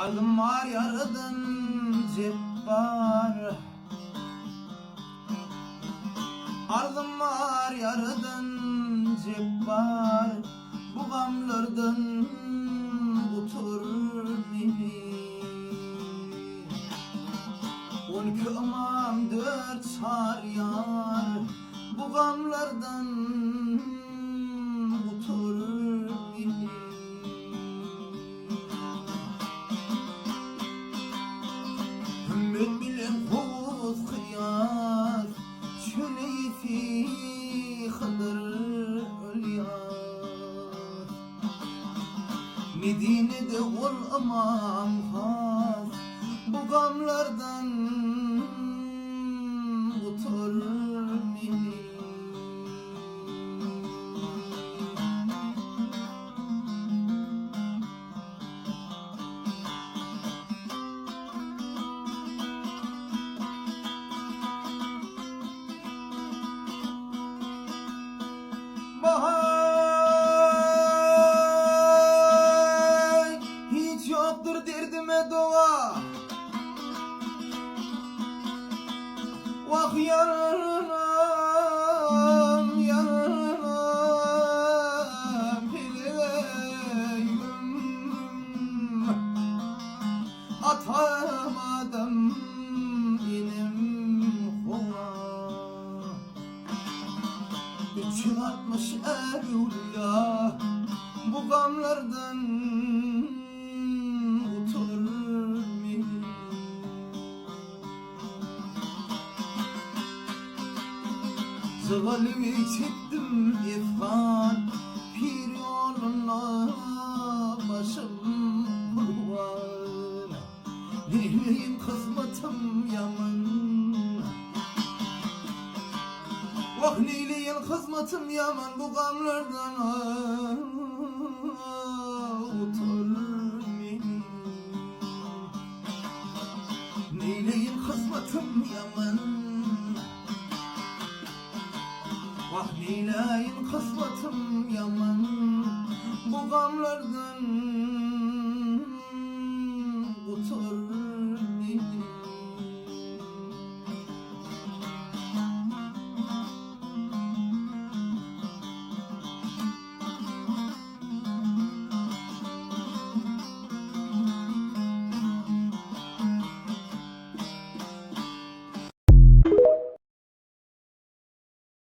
Arzym bar ýaradan Jepbar. Arzym bar ýaradan Jepbar. Bu gamlardan gutar meni. On iki ymam dört çaryýar. Bu gamlardan gutar meni. Hümmet bilen Kowus Kyýas, Çöleýsi Hydyr Ylýas. Medinede ol ymam has, Bu gamlardan gutar meni. Bahay, hiç ýokdur derdime doga. Wah ýaram, ýaram, peleýim. Atam Adam, enem Howa. 360 är öwlüýa bu gamlardan. Gutar meni. Jygalymy çekdim efgan, Pir ýolunda başym gurban. Neýleýin kysmatym ýaman. Wah neýleýin kysmatym ýaman bu gamlardan gutar meni. Neýleýin kysmatym ýaman. Wah neýleýin kysmatym ýaman bu gamlardan.